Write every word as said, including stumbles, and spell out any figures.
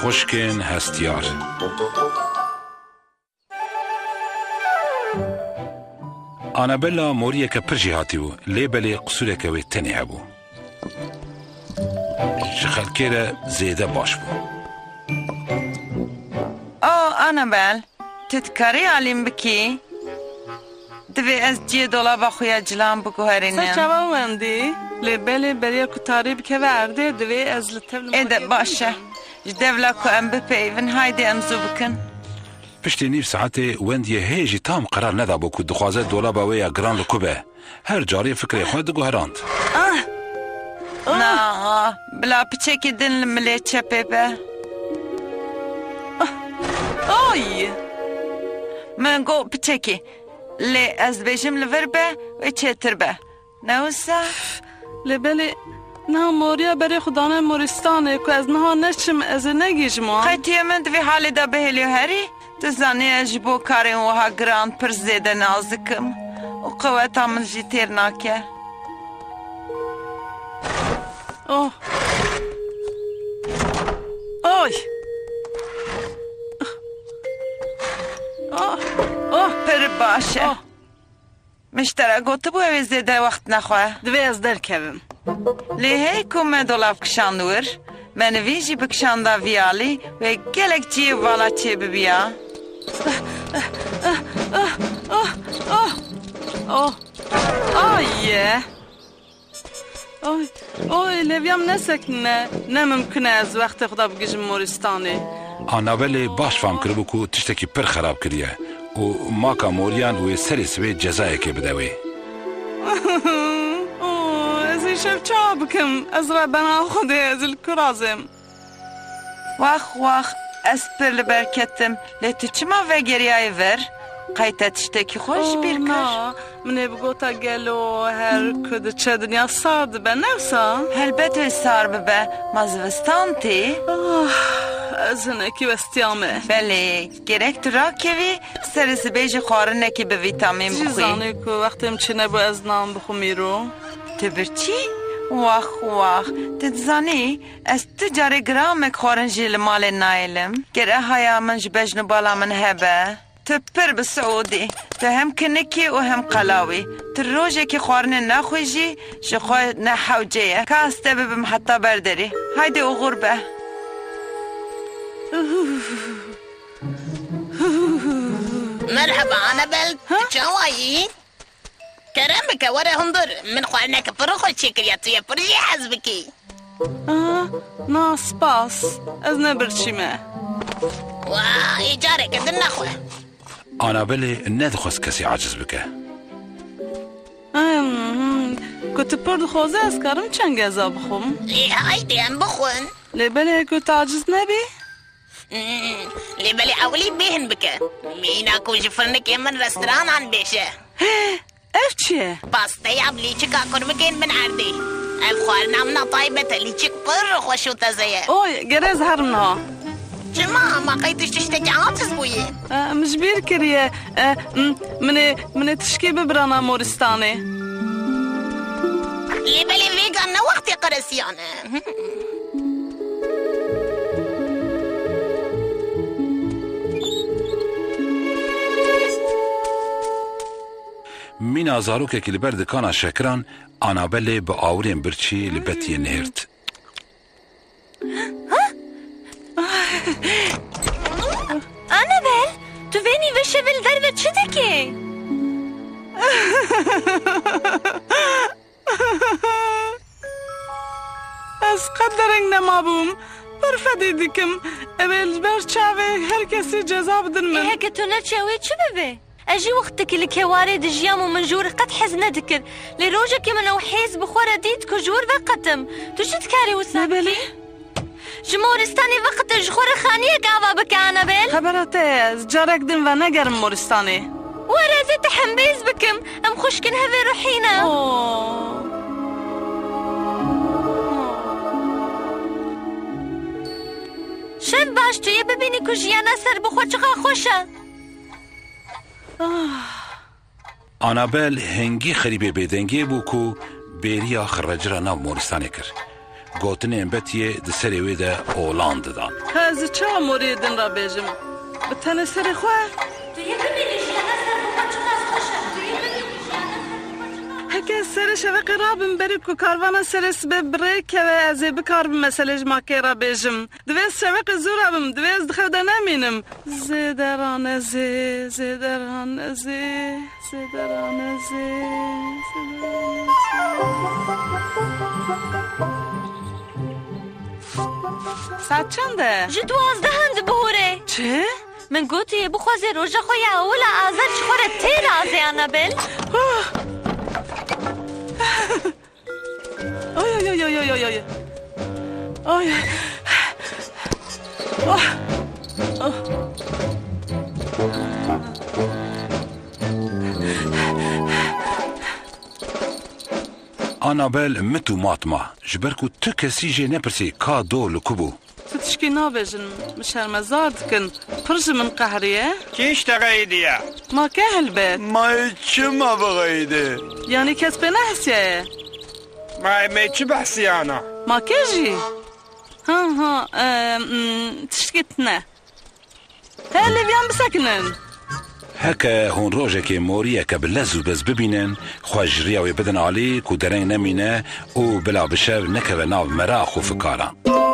Xwişkên hestiyar. Anabella moriyeke pir jêhatî bû, lê belê qisûreke wê tenê hebû. Ji xelkê re zêde baş bû. Oh, Anabel, tu dikarî alî min bikî? Divê ez cihê dolaba xwe ya cilan biguherînim. Ser çavan wendî, lê belê beriya ku tarî bikeve erdê, divê ez li tev li Ê de malê baş e. Ji devla ku em bipeyivin, haydê em zû bikin. Piştî nîv saetê Wendiyê hê jî tam qerar nedabû ku dixwaze dolaba wê ya giran li ku be. Her carê fikrê xwe diguherand. Ah! Ah! Na, bila piçekî din li milê çepê be. Oy! Min got piçekî, lê ez dibêjim li vir be, wê çêtir be. Ne wisa? Lê belê niha moriya berê xwe dane moristanê ku ez niha neçim, ez ê negihîjim wan. Qey tu yê min di vî halê de bihêlî û herî? Tu zanî ez ji bo karên wiha giran pir zêde nazik im û qeweta min jî têr nake. Oh. Oy. Oh. Oh. Pir baş e. Oh. Min ji te re gotibû ew ê zêde wext nexwe. Divê ez derkevim. Lê hey ku me dolab kişand wir, me nivîn jî bikişanda vî alî, wê gelek cihê vala çêbibiya. Oh, oh, oh, oh. Ay ye. Oy, oy, lêviya min nesekinîne. Ne mimkun e ez wextê xwe de bigihîjim moristanê. Anabelê baş fam kiribû ku tiştekî pir xerab kiriye û maka moriyan wê serê sibê cezayekê bide wê. Oh, ez îşev çawa bikim? Ez rebena Xwedê, ez li ku razêm? Wax, wax, ez pir li ber ketim. Lê tu çima vegeriyaye vir? Qey te tiştekî xwe ji bîr kir? Oh, na, min ê bigota gelo her ku diçe dinya sar dibe, ne wisa? Helbet wê sar bibe, ma zivistan tê. Ah, ez hinekî westiyame. Belê, gerek tu rakevî, serê sibê jî xwarinekî bi vîtamîn bixwî. Jî zanî ku wextê min çênebû ez nan bixwim îro. Tu birçî? Wax, wax, tu dizanî, ez tu carê gramek xwarin jî li malê nayêlim. Ger ehaya min ji bejn û bala min hebe. Tu pir bi siûdî. Tu hem kinik î û hem qelaw î. Tu rojekê xwarinê nexwî jî ji xwe ne hewce ye. Ka ez te bibim heta ber derî. Haydê oxir be. Merheba Anabel, tu çawa yî? Kerem bike, were hundir. Min xwarineke pir xweş çêkiriye, tu yê pir jê hez bikî. Ah, na, spas. Ez ne birçî me. Wa, ê careke din nexwe. Anabelê nedixwest kesî aciz bike. Hmm, ku tu pir dixwaze ez karim çengeza bixwim. Lê haydê em bixwin. Lê belê ku tu aciz nebî? Hmm, lê belê ewilî bêhn bike. Mîna ku ji firnikê min restoranan bêje. Ev çi ye? Pasteya bi lîçika kurmikên bin erdê. Ev xwarina min a taybet e, lîçik pir xweş û teze ye. Oy, ger ez herim niha. Çima? Ma qey tu ji tiştekî aciz bûyî? E, min ji bîr kiriye. E, m-, min ê, min ê tişkê bibirana moristanê. Lê belê vêga ne wextê qiresiyan e. Mîna zarokekî li ber dikana şekiran, Anabelê bi awirên birçî li betiyê nihêrt. Anabel, tu vê nîve şevê li derve çi dikî? Ez qet dereng nemabûm. Pir fedî dikim. Ew ê li ber çavê her kesî ceza bidin min. Ê, heke tu neçe, wê çi bibe? Ez jî wextekî li kewarê dijiyam û min ji wir qet hez nedikir. Lê rojekê min ew hêz bi xwe re dît ku ji wir veqetim. Tu çi dikarî wisa bikî? Bebelê. Ji moristanê veqete, ji xwe re xaniyek ava bike, Anabel. Xebera te ye, ez carek din venegerim moristanê. Were ez ê te hembêz bikim. Em xwişkin hevê ruhî ne. Oh. Şev baş, tu yê bibînî ku jiyana ser bi xwe çiqa xweş e. Ah. Anabel hingî xerîbê bêdengiyê bû ku bêriya xirrecira nav moristanê kir. Gotinên Betiyê di serê wê de olan didan. He, ez çawa moriyê din re bêjim? Bi tenê serê xwe? Tu yê bibînî jiyana ser bi xwe çiqas xweş e. Tu yê bibînî jiyana ser bi xwe çiqas Heke ez serê şeveqê rabim, berî ku karvana serê sibê bi rê keve, ez ê bikaribim meselê ji makê re bêjim. Divê ez şeveqê zû rabim, divê ez di xew de nemînim. Zêderan ez ê, zêderan ez ê, zêderan ez ê, zêderan ez ê. Saet çend e? Ji duwazdeh in dibihurê. Çi? Min gotî, bixwazê roja xwe ya ewil a azad ji xwe re têra azê, Anabel. Oy, oy, oy, oy, oy, oy, oy. Oy. Oh. Oh. Anabel mit û mat ma, ji ber ku tu kesî jê nepirsî ka do li ku bû. Tu tişkî nabêjin, min şermezar dikin. Pir ji min qehriye. Kî ji te xeyidiye? Ma ke helbet. Ma çima bixeyidê? Yanî kes pê nehesiyaye? Ma em ê çi behsiyana? Ma ke jî? Ha, ha, e, mm, tiştkî tune. He, lêviyan bisekinin. Heke hûn rojekê moriyeke bi lez û bez bibînin, xwe ji riya wê bidin alî ku dereng nemîne û bila bi şev nekeve nav merax û fikaran.